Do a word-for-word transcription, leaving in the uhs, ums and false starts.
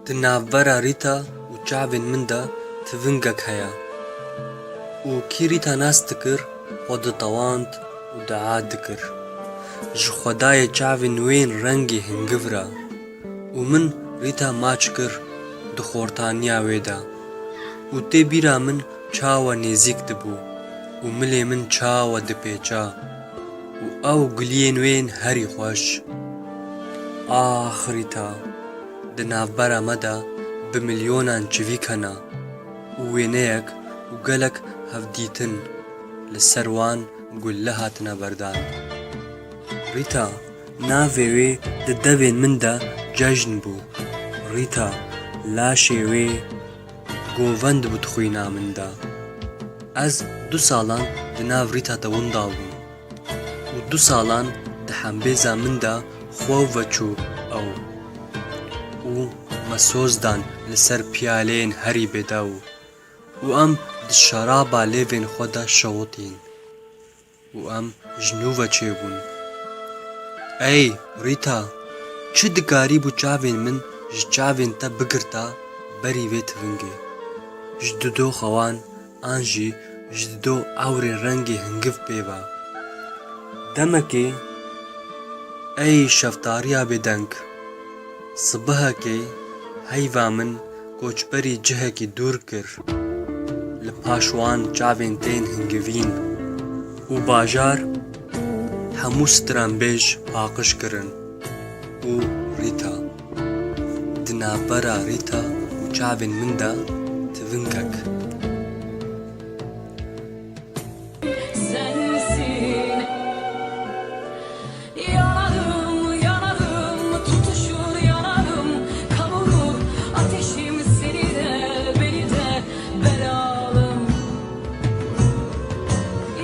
Di navbera Rîta û çavên min de tivingek heye û kî Rîta nas dikir, xwe ditewand û dua dikir. Ji Xwedayê çavên wê yên rengê hingiv re û min Rîta maç kir di xortaniya wê de û tê bîra min çawa nêzîk dibû û milê min çawa dipêça û ew guliyên wê yên herî xweş. Ax Rîta, di navbera me de bi milyonan çivîk hene û wêneyek û gelek hevdîtin li ser wan gulle hatine berdan. Rîta, navê wê di devên min de cejn bû. Rîta, laşê wê govend bû di xwîna min de. Ez du salan di nav Rîta de winda bûm û du salan di hembêza min de xwev veçû ew û me soz dan li ser piyaleyên herî bêdew û em di şeraba lêvên xwe de şewitîn û em ji nû ve çêbûn. Ey Rîta, çi dikarîbû çavên min ji çavên te bigirta berî vê tivingê? Ji didoxa wan an jî ji dido ewrên rengê hingiv pê ve. Demekê, ey şeftariya bêdeng, sibihekê heyva min koçberî cihekî dûr kir. Li paş wan çavên tên hingivîn û bajar hemû stranbêj paqij kirin û Rîta. Di navbera Rîta û çavên min de tivingek.